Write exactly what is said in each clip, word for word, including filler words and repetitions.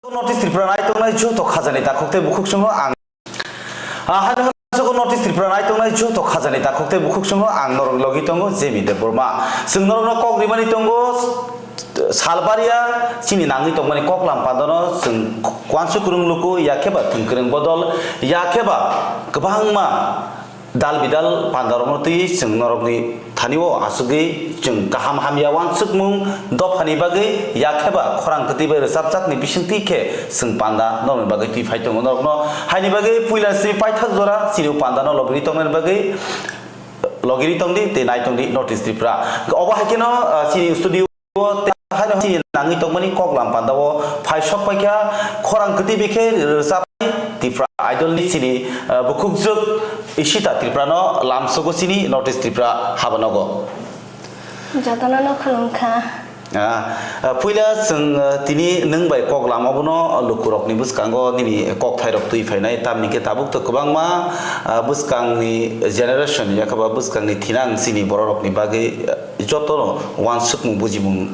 North East Tripura nai tongnai joto khajani takhuk tei bukhuk chwngno ang. Ah, hano hano North East Tripura nai tongnai joto khajani takhuk tei bukhuk chwngno ang norok logi tongo Jemi Debbarma. Chwng norokno kok rimani tongo Salbaria chini nangwi tongmani koklam pandano chwng uansuk kwrwng luku yakheba thwngkwrwng bodol yakheba kwbangma dal bidal pandarokno twi chwng norokni thani-o asugwi chwng kaham hamya uansukmung dophani bagwi yakheba khorang kwtwi bai rwchapjakni bisingtwi khe chwng panda norokni bagwi twi phai tongo. Norokno haini bagwi puila simi paithak jora chini o pandano lobini tongmani bagwi logiri tongdi tei nai tongdi North East Tripura. Obo hai kheno, ah, chini studio o tei haino chini nangwi tongmani koklam pandao phai sok paikha khorang kwtwi bikhe rwchapnai Tripura Idol ni chini, ah, bukhukjwk Ishita Tripura no lamsogo chini North East Tripura habanogo. Jotono no khulumkha. Ah, ah, puila chwng, ah, tini nwng bai koklam obono lukurokni bwskango nini kokthairok twi phainai, tamni khe tabuk to kwbangma, ah, bwskangni generation yakhaba bwskangni thinang chini bororokni bagwi, ah, jotono uansukmung bujimung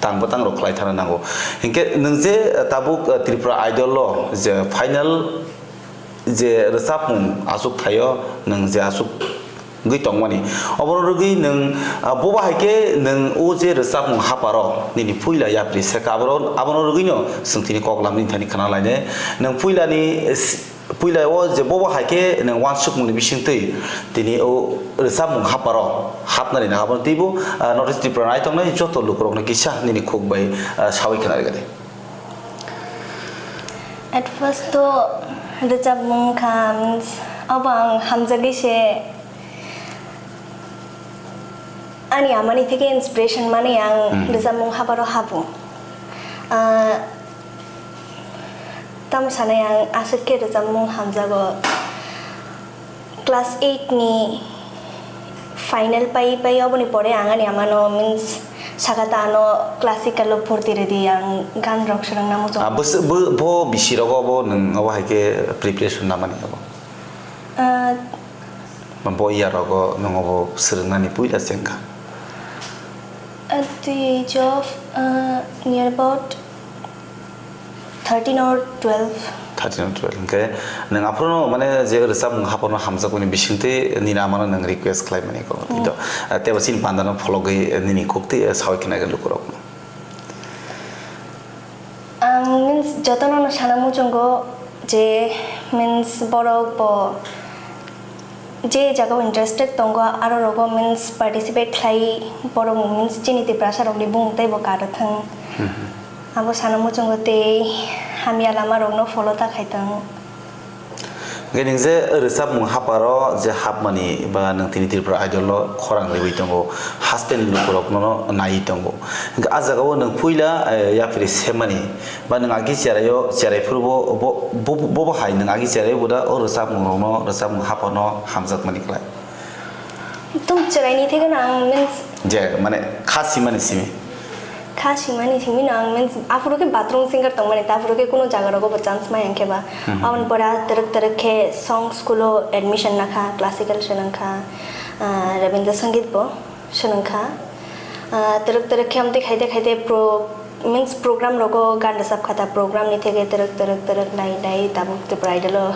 tang bwtang rok khlai thana nango. Hinkhe nwng je, ah, tabuk, ah, Tripura Idol o je final je rwchapmung achuk thaio nwng je achuk wngwi tongmani, obono rwgwi nwng, ah, bobo hai khe nwng o je rwchapmung haparo nini puila yapri seka aboro, abono rwgwino chwng tini koklam ni thani khna lainai. Nwng puilani, eh, puila o je bobo hai khe nwng uansukmungni bisingtwi tini o rwchapmung haparo hapnani nang abono teibo, ah, North East Tripura nai tongnai joto lukurokno kisa nini khuk bai, ah, sawi khna rwgani. At first to rwchapmung kha, means, abo ang hamjagwi se ani amani theke inspiration mani ang Hmm. rwchapmung habaro habu. Ah, tamo sanai ang aswk khe rwchapmung hamjago. Class eight ni final pai pai oboni pore ang ani amano, means, saka ta ano classical o bhorti rwdi, ang gan rok swrwngna muchung. Ah, bwswk, bo, bo bisi rogo bo nwng obo hai khe preparation namani abo? Ah, Bo iya rogo nwng obo swrwngnani puila se wngkha? At the age of, ah, near about thirteen or twelve. Thirteen or twelve, hwnkhe nwng aphuru mane je rwchapmung haphano hamjakmani bisingtwi nini amano nwng request khlaimani kok Hmm. to, ah, teibo chini pandano phologwi nini khuktwi sawi khna lukurokno. Ang, means, jotono no sana muchungo je, means, borok bo je jagao interested tongo, aro rogo, means, participate khlai, borok, means, chini Tiprasa rokni bumung teibo karwi thwng. Hmm. Abo sana muchungo tei hamya lama rokno follow ta khai thwng. Hwnkhe nwng je rwchapmung haparo je hapmani ba nwng tini Tripura Idol o khorang riwi tongo, hasteni lukurokno naiwi tongo. Hwnkhe ah jagao nwng puila, eh, yapri semani ba nwng agi cheraio cherai phuru bo, bo, bo, bo, bo hai nwng agi cheraio bo da o rwchapmung rokno, rwchapmung hapano hamjakmani klai. Tum cheraini theke no ang, means, Je, mane, kha simani simi. Kha simani simi no ang, means, aphuru khe bathroom singer tongmani, ta aphuru khe kuno jaga rogo bo chance maya hwnkhe ba. Mhm. Aboni pore twrwk twrwk khe song school o admission nakha, classical swnangkha, ah, Rabindra Sangeet bo swnangkha. Ah, twrwk twrwk khe amtwi khaide khaide pro-, means, program rogo gan rwchap kha ta, program ni theke twrwk twrwk twrwk nai nai tabuk Tripura Idol o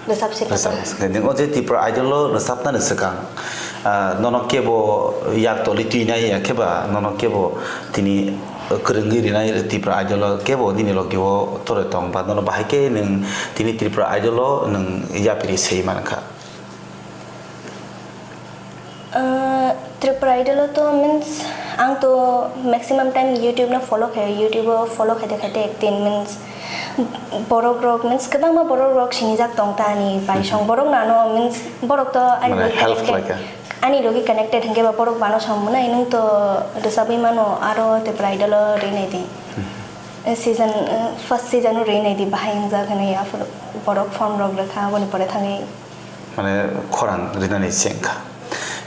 Rwchap se Rwchap kwtal. Se. Nwng o je Tripura Idol o rwchapnani swkang, ah, nono kebo yak toli twinai ya khe ba nono kebo tini kwrwngwi rinai Tripura Idol o kebo nini logi o tore tong ba nono bahai khe nwng tini Tripura Idol o nwng yapri se mankha? Ah, Tripura Idol o to means ang to maximum time YouTube no follow khaio, YouTube o follow khaite khaite ektin means borok rok means kwbangma borok rok sinijak tong ta ani bai song borok nano means borok to ani Mane logi help connected, khlaikha. Ani logi connected hwnkhe ba borok bano song mwnai nwng to rwchabwi mano aro Tripura Idol o rinai di. Hmm. Season, uh, first season o rinai di bahai wngjak hinwi aphuru borok form rok rwkha aboni pore thangwi. Mane khorang rinani se wngkha.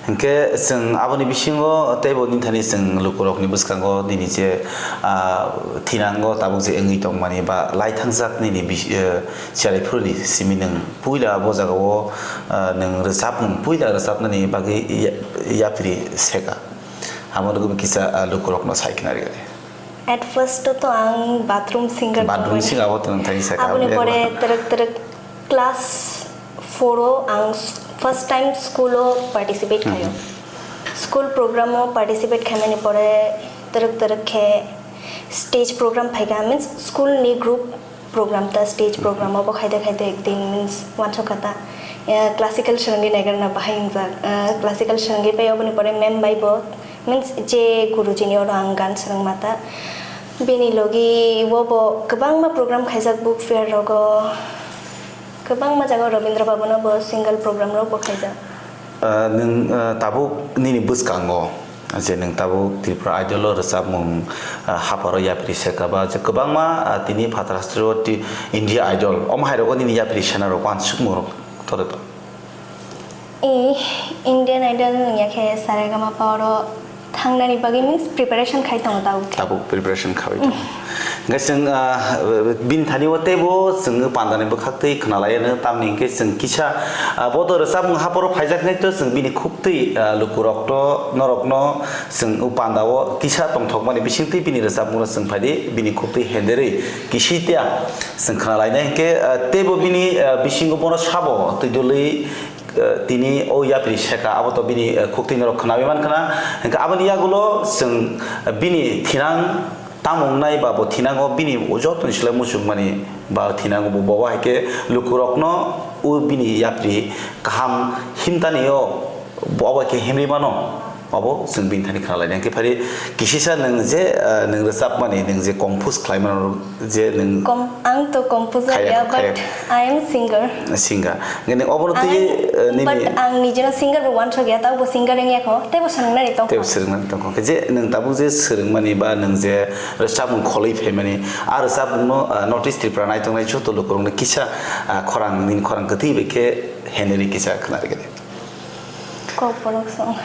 Hinkhe chwng aboni bisingo teibo nini thani chwng lukurokni bwskango nini je, ah, thinango tabuk je wngwi tongmani ba lai thangjak nini bis-, eh, cheraiphruni simi nwng puila bo jagao, ah, nwng rwchapmung puila rwchapnani bagwi ya-, yapri seka. Amo rwgwi kisa, ah, lukurokno sai khna rwgwi. At first to ang bathroom singer Bathroom tongmani. Singer abo to nang thani saka. Aboni pore terek terek class four o ang s-, first time school o participate khayo. School program o participate khaimani pore terek terek khe stage program phaikha, means school ni group program ta stage program o bo khaide khaide ekdin means wansokha ta, eh, classical swrwngwi naigarna bahai wngjak. Eh, classical swrwngwi pai oboni pore mem bai bo means je guruji ni oro ang gan swrwngma ta. Bini logi o bo kwbangma program khaijak, book fair rogo, kwbangma jaga Rabindra Bhavan o bo single program rok bo khaijak. Ah, nwng, ah, tabuk nini bwskango je nwng tabuk Tripura Idol o rwchapmung, ah, haparo yapri seka ba je kwbangma, ah, tini phatar hasteo ti-, India Idol omo hai rogo nini yapri sena rok wansukmung rok tore to? Eh, Indian Idol wngya khe Saregama pa oro thangnani bagwi means preparation khai tongo tabuk khe. Tabuk preparation khawi tongo. Hwnkhe chwng, ah, bini thani o teibo chwng pandani bwkhak twi khwnalaiya no, tamni hwnkhe chwng kisa, ah, bodo rwchapmung haporo phaijaknai to chwng bini khuk twi, ah, lukurok to norokno chwng o panda o kisa tongthokmani bisingtwi bini rwchapmung no chwng phaidi bini khuk twi henderwi kisi tia chwng khwnalainai hwnkhe, ah, teibo bini, ah, bisingo bono sabo twi dului, eh, tini o yapri seka, abo to bini, eh, khuk twi norok khwnawi mankha na. Hwnkhe aboni yagulo chwng, eh, bini thinang tamo wngnai ba bo thinango bini jotoni slai muchungmani ba thinango bo, bo hai khe lukurokno o bini yapri kaham himtani o bo abo hai khe himri mano. Abo chwng bini thani khna lainai. Hwnkhe phari kisisa nwng je, ah, nwng rwchapmani, nwng je compose khlai mano, je nwng Kom-, ang to composer Khaya, ya, but khaya. I am singer. Singer. Hwnkhe nwng obono twi, Ang, eh, nini but ang nijino singer bo wansok ya, tabo singer wngya kho, teibo swrwngnani tongkha. Teibo swrwngnani tongkha. Hwnkhe je nwng tabuk je swrwngmani ba nwng je rwchapmung kholwi phaimani, a rwchapmungno, ah, North East Tripura naitongnai joto lukurokno kisa, ah, khorang, nini khorang kwtwi bai khe heneri kisa khna rwgedi. Kokborok song.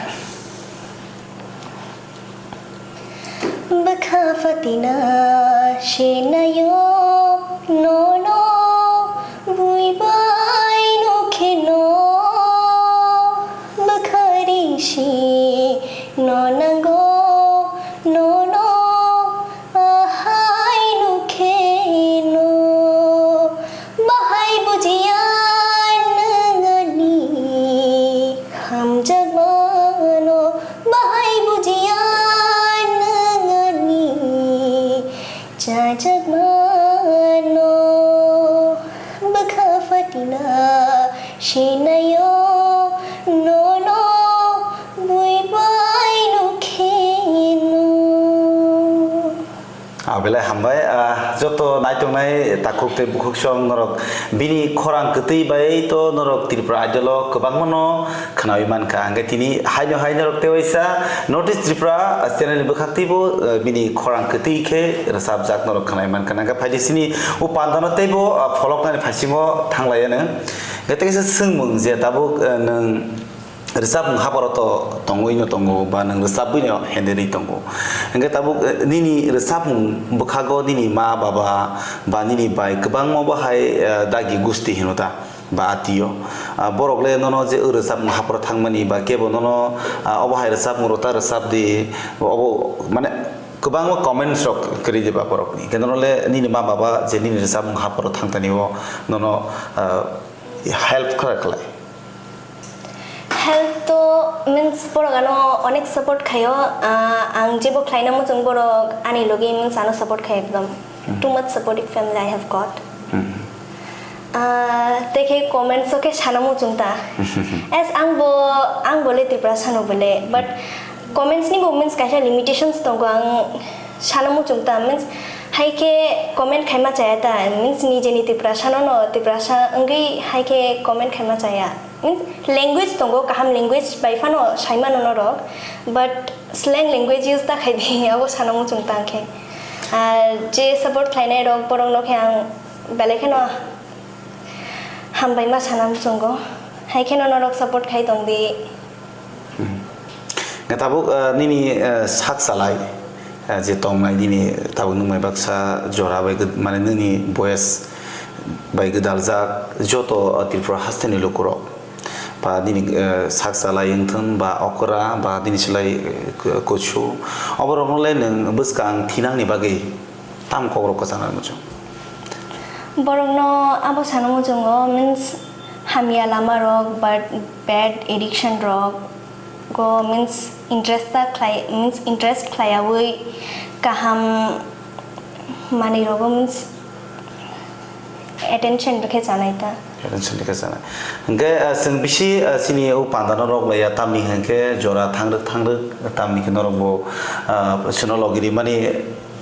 Bwkha phatina se naio nono, bui bai no kheno. Bwkha ring se no nango nono, ahai no kheno. Bahai bujiya nwng ani hamjakmano, bahai bujiya nwng ani chajakmano. Bwkha phatina se naio nono, bui bai no kheno. Ah, belai hambai, ah, joto naitongnai takhuk tei bukhuk song norok bini khorang kwtwi bai to norok Tripura Idol o kwbangma no khnawi mankha. Hwnkhe tini haino hai norok tei waisa North East Tripura, ah, channel ni bwkhak teibo, ah, bini khorang kwtwi khe rwchapjak norok khnawi mankha. Hwnkhe phaidi sini o pandano teibo, ah, pholoknani phaisingo thanglaiya nwng. Hwnkhe tei kaisa swngmung je tabuk, ah, nwng rwchapmung haparo to tongwi no tongo ba nwng rwchapwi no henderwi tongo. Hwnkhe tabuk, eh, nini rwchapmung bwkhago nini ma baba ba nini bai kwbangma bo hai, eh, dagi gusti hino ta ba atio. Ah, borok le nono je o rwchapmung haparo thangmani ba kebo nono, ah, obo hai rwchapmung rok ta rwchap di, obo mane kwbangma comments rok kwrwi di ba borokni. Hwnkhe nono le nini ma baba je nini rwchapmung haparo thangtani o nono, ah, help khlai khlai. Help to means borok ano onek support khaio, ah, ang jebo khlaina muchung borok ani logi means ano support khai ekdom. Hmm. Too much supportive family I have got. Hmm. Ah, tei khe comments o khe sana muchung ta. As ang bo, ang bo le Tiprasa no bo le, but comments ni bo means kaisa limitations tongo, ang sana muchung ta means hai khe comment khaima chaya ta means nijeni Tiprasa no no Tiprasa wngwi hai khe comment khaima chaya. Means language tongo, kaham language bai phano sai mano norok, but slang language use ta khai di, abo sana muchung ta ang khe. Ar je support khlainai rok, borok no khe ang belai kheno hambai ma sana muchungo. Hai kheno norok support khai tong di. Hmm. Nga tabuk, ah, nini, ah, sak salai, ah, je tongnai nini tabuk nung mai baksa jora bai ged-, mane nini boyes bai gwdaljak joto, ah, Tripura hasteni lukurok. ba nini, eh, sak salai wngthun ba okra ba nini silai, eh, ku-, kuchu, oborokno le nwng bwskang thinangni bagwi tam kokrok kwchanai muchung? Borokno abo sana muchungo, means, hamya lama rok, but bad addiction rok go, means, interest ta khlai, means, interest khlaiyawi kaham manwi rogo, means, attention rwkhe chanai ta. Attention rwkhe chanai. Hwnkhe, ah, chwng bisi, ah, chini o panda no rok laiya, tamni hwnkhe jora thangrwk thangrwk, tamni khe norok bo, ah, chwngno logiri mani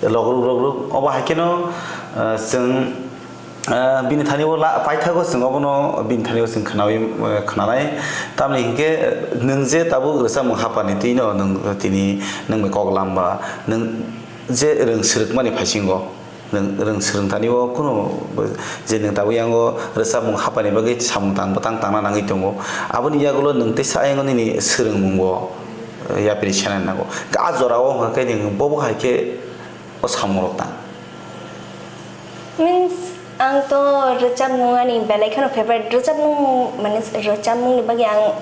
logruk rogruk. Obo hai kheno, ah, chwng, ah, bini thani o la paithago chwng obono bini thani o chwng khnaui, ah, khnanai. Tamni hwnkhe, ah, nwng je tabuk rwchapmung hapani twi no nwng tini nwng bai kok lam ba nwng je rwng swrwkmani phaisingo. Rwng, rwng swrwng thani o kunu je nwng tabuk yango rwchapmung hapani bagwi samung tang bwtang tangna nangwi tongo. Aboni yagulo nwng teisa ayang nini swrwngmung bo, eh, yapri sena nango. A jora o hwnkha khe nwng bobo hai khe o samung rok tang. Means, ang to rwchapmung ani belai kheno favorite. Rwchapmung, mane, rwchapmung ni bagwi ang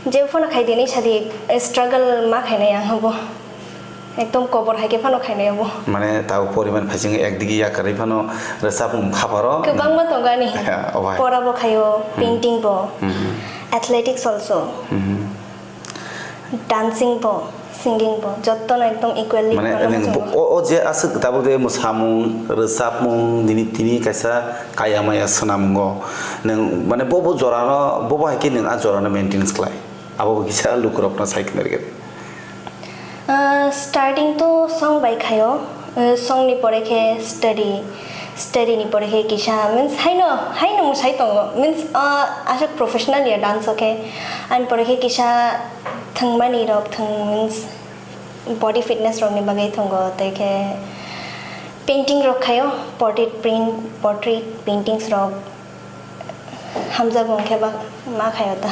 je phano khai dini sadi struggle ma khainai ang bo. Ekdom kobor hai khe phano khainai obo. Mane, tabuk poriman phaising ekdigi yakarwi phano rwchapmung khaparo. Kwbangma tongo ani. Obo hai. Pora bo khaio, Hmm. painting bo, Hmm. athletics also, Hmm. dancing bo, singing bo, jottono ekdom equally Mane, phano nwng muchungo. Bo-, o, o je aswk tabuk de mwsamung, rwchapmung, nini tini kaisa kaya maya swnamungo. Nwng, mane, bo, bo jorano, bo, bo hai khe nwng a jorano maintenance khlai. Abo bo kisa lukurokno sai khna rwgwi. Ah, starting to song bai khaio, ah, song ni pore khe study, study ni pore khe kisa, means, haino, haino mwsai tongo, means, ah, aswk professional ya dance o khe, ani pore khe kisa thwngmani rok thwng, means, body fitness rok ni bagwi thwngo, tei khe painting rok khaio, portrait print, portrait paintings rok. Hamjakmung khe ba ma khaio ta.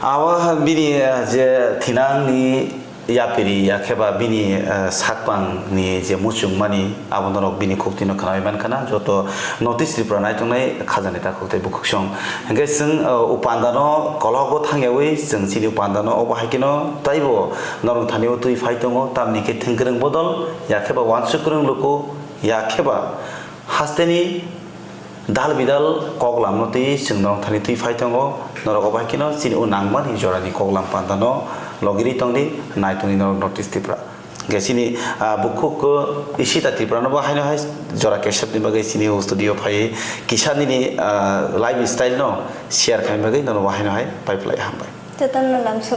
Abo bini, eh, je thinangni yapiri ya khe ba bini, eh, sakpangni je muchungmani abo norok bini khuktino khnaui mankha na, joto North East Tripura naitongnai khajani takhuk tei bukhuksong. Hwnkhe chwng, eh, o pandano kologo thangyaui chwng chini o pandano obo hai kheno taibo norok thani o twi phai tongo, tamni khe thwngkwrwng bodol ya khe ba uansuk kwrwng luku ya khe ba hasteni dal bidal kok lamno twi chwng norok thani twi phai tongo. Norok obo hai kheno chini o nangmani jorani kok lam pandano logiri tongdi, nai tongdi norok North East Tripura. Hwnkhe chini, ah, bukhuk, ah, Ishita Tripura no bo haino hai jora kesep ni bagwi chini o studio phaiwi kisa nini, ah, life style no share khaina bagwi nono bo haino hai pai phlai hambai. Jotono lamsok.